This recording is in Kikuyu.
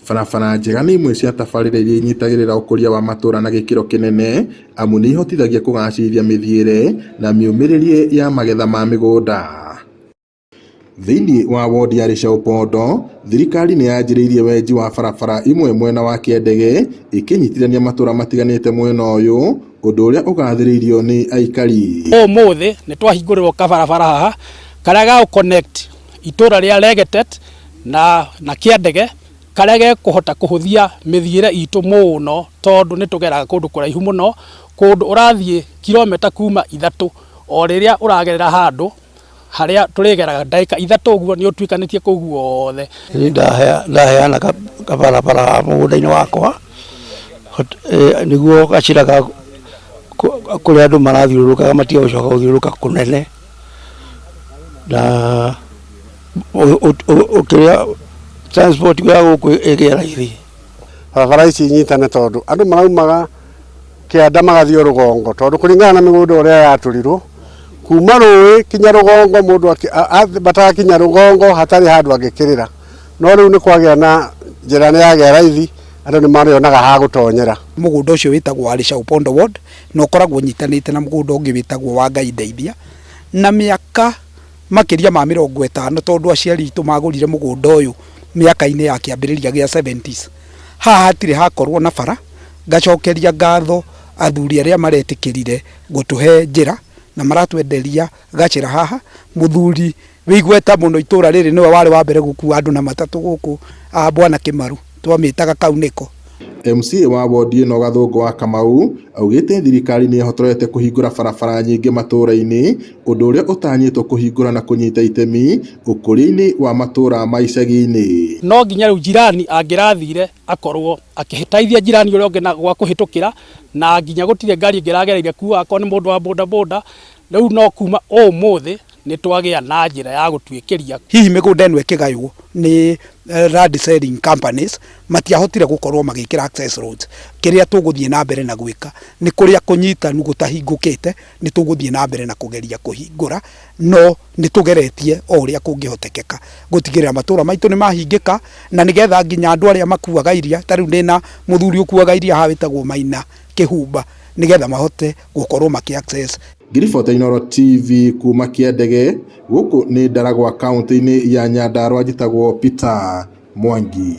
Barabara njega nĩ imwe cia tabarĩra iria inyitagĩrĩra ũkũria wa matũra na gĩkĩro kĩnene amu nĩ ihotithagia kũgacĩrithia mĩthiĩre na mĩũmĩrĩrie ya magetha ma mĩgũnda. Thĩinĩ wa wodi ya Rĩcaũ-Pondo, thirikari nĩ yanjĩrĩirie wenji wa barabara imwe mwena wa Kĩendege ĩkĩnyitithania matũra matiganĩte mwena ũyũ, ũndũ ũrĩa ũgathĩrĩirio nĩ aikari. Ũmũthĩ nĩ twahingũrĩrwo kabarabara haha karĩa ga connect itũra rĩa Legetet na Kĩandege, karĩa gekũhota kũhũthia mĩthiĩre itũ mũno, tondũ nĩ tũgeraga kũndũ kũraihu mũno, kũndũ ũrathiĩ kilomita kuma 3 o rĩrĩa ũragerera handũ harĩa tũrĩgeraga ndagĩka 3 ũguo nĩ ũtuĩkanĩtie kũu guothe. Niĩ ndaheana kabarabara mũgũnda-inĩ wakwa nĩguo gacĩra ga kũrĩa andũ marathiũrũrũkaga matige gũcoka gũthiũrũrũka kũnene, na kĩrĩa transport ya gũkũ ĩgĩe raithi. Barabara ici inyitane tondũ andũ maraumaga kĩanda magathiĩ rũgongo, tondũ kũringana na mĩgũnda ũrĩa yatũrirwo kuma rũĩ kinya rũgongo, mũndũ batarakinya rũgongo hatarĩ handũ angĩkĩrĩra, no rĩu nĩ kwagĩa na njĩra nĩ yagĩa raithi, andũ nĩ marĩonaga ha gũtonyera. Mũgũnda ũcio wĩtagwo wa Rĩcaũ Pondo Ward na ũkoragwo ũnyitanĩte na mũgũnda ũngĩ wĩtagwo wa Ngai Ndeithia, na mĩaka makĩria ma 50 tondũ aciari aitũ magũrire mũgũnda ũyũ mĩaka-inĩ ya kĩambĩrĩria gĩa 70s. Haha hatirĩ hakorwo na bara, ngacokeria ngatho athuri arĩa maretĩkĩrire gũtũhe njĩra na maratwenderia gacĩra haha. Mũthuri wĩ igweta mũno itũra rĩrĩ nĩwe warĩ wa mbere gũkua andũ na matatũ gũkũ, Bwana Kĩmaru, twamĩtaga Kaunĩko. MCA wa wodi ĩno Gathũngũ wa Kamau augĩte thirikari nĩ ĩhotorete kũhingũra barabara nyingĩ matũra-inĩ, ũndũ ũrĩa ũtanyĩtwo kũhingũra na kũnyita itemi ũkũria-inĩ wa matũra ma icagi-inĩ. No nginya rĩu jirani angĩrathire akorwo akĩhĩtaithia jirani ũrĩa ũngĩ na gwa kũhĩtũkĩra, na nginya gũtirĩ ngari ĩngĩ ĩragereire kuo akorwo nĩ mũndũ wa bodaboda. Rĩu no kuma ũmũthĩ nĩ twagĩa na njĩra ya gũtuĩkĩria. Hihi mĩgũnda ĩno ĩkĩgaywo nĩ land selling companies matiahotire gũkorwo magĩkĩra access roads. Kĩrĩa tũgũthiĩ na mbere na gwĩka nĩ kũrĩa kũnyitanu gũtahingũkĩte nĩ tũgũthiĩ na mbere na kũgeria kũhingũra, no nĩ tũgeretie o ũrĩa kũngĩhotekeka gũtigĩrĩra matũra maitũ nĩ mahingĩka, na nĩgetha nginya andũ arĩa makuaga iria, ta rĩu ndĩna mũthuri ũkuaga iria haha wĩtagwo Maina Kĩhumba, nĩgetha mahote gũkorwo makĩ access. Ngĩribota Inooro TV kuma Kĩandege, gũkũ nĩ Ndaragwa kaũntĩ-inĩ ya Nyandarua, njĩtagwo Peter Mwangi.